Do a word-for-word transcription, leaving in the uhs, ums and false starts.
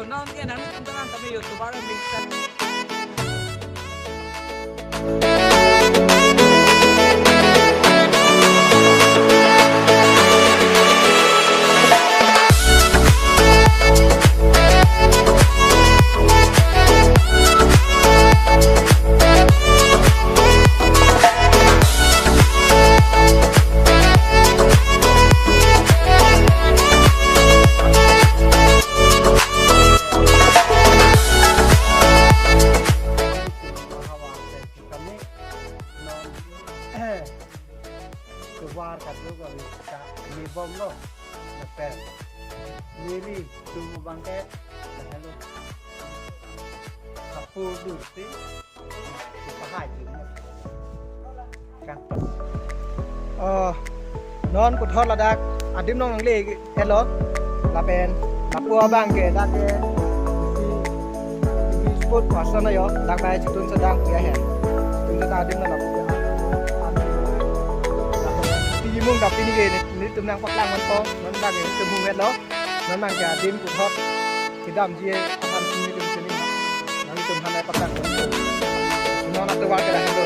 Non ke nang tum teman kami YouTuber yang bisa. Tovar kado kami ka mi bomlo. Lapen neli tum abang ke lahelo. Kapur dursi pahai jin. Kan. Oh, non puthot ladak adim along nangle-etlo. Lapen lapu abang ke dak ke isi, isi sport person ajo, dak bai chitun sedang ya he. Chitun sedang adim na lapu ke. Tiji mung dak pini ke neli, nelitum nangpaklang manpo, non dak ke nelitum mung-etlo. Non abang ke adim puthot kedamji aphan nelitum sini. Nanglitum aphan nangpaklang manpo. Non atovar ke lahelo.